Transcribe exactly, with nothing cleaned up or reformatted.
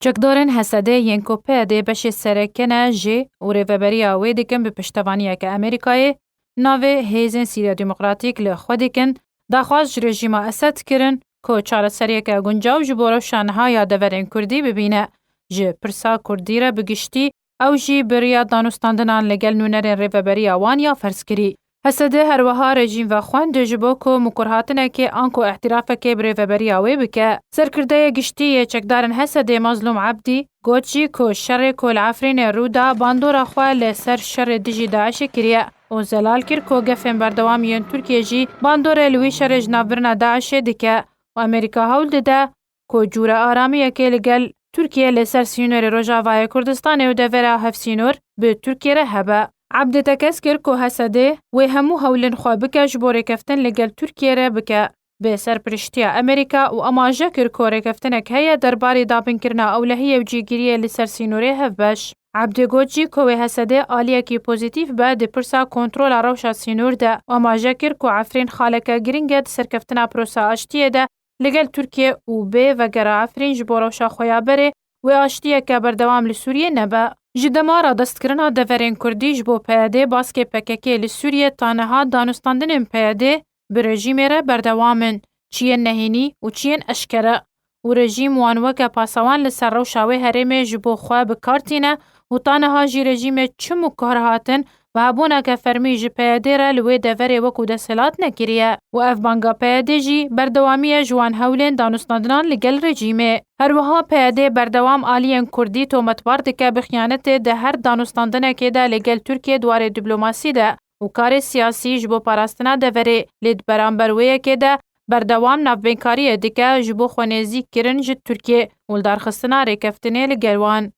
Çekdarên H S D yên ku P Y D beşê sereke ne jê û rêveberiya wê dikin bi piştevaniyeke Amerîkayê, navê Hêzên Sîriya Demokratîk li xwe dikin, daxwaz ji rejîma Esed kirin ku çareseriyeke guncaw ji bo rewşa niha ya deverên Kurdî bibîne. Ji pirsa Kurdî re bi giştî, ew jî bi riya danûstandinan li gel nûnerên rêveberiya wan ya ferzkirî. H S D her wiha rejîm vexwend ji bo ku mikurhatinekê anku îtirafekê bi rêveberiya wê bike. Serkirdeyê giştî yê çekdarên H S D Mazlûm Ebdî got jî ku şerê ku li Efrînê rû da bandora xwe li ser şerê dijî DAIŞê kiriye û zelal kir ku gefên berdewam yên Tirkiyê jî bandorê li wî şerê ji navbirina DAIŞê dike û Amerîka hewl dide ku cûre aramiyekê li gel Tirkiye li ser sînorê Rojavayê Kurdistanê û devera hevsînor bi Tirkiye re hebe. Ebdî tekez kir ku H S D wê hemû hewlên xwe bike ji bo rêkeftin li gel Tirkiye re bike. Bi serpiriştiya Amerîka û amaje kir ku rêkeftinek heye derbarê dabinkirina ewlehiyê û cîgiriyê li ser sînorê hevbeş. Ebdî got jî ku wê H S D aliyekî pozîtîf be di pirsa kontrola rewşa sînor de û amaje kir ku Efrîn xaleke giring e di serkeftina prosa aştiyê de li gel Tirkiye û bê vegera Efrîn ji bo rewşa xwe ya berê wê aştiyeke berdewam li Sûriyê nebe. Ji dema radestkirina deverên Kurdî ji bo P Y D baskê P K K li Sûriyê ta niha danûstandinên P Y D bi rejîmê re berdewam in, çiyên nehênî û çiyên eşkere û rejîm wan weke pasawan li ser rewşa wê herêmê ji bo xwe bi kar tîne û ta niha jî rejîmê çi mukar hatin bi hebûneke fermî ji P Y D re li wê deverê wekû desthilat nekiriye û ev banga P Y D jî berdewamî ye ji wan hewlên danûstandinan li gel rejîmê. Her wiha P Y D berdewam aliyên Kurdî tometbar dike bi xiyanetê di her danûstandinekê de li gel Tirkiye di warê dîplomasî de û karê siyasî ji bo parastina deverê, lê di beramber wê yekê de berdewam navbênkariyê dike ji bo xwe nêzîk kirin ji Tirkiye û li darxistina rêkeftinê li gel wan.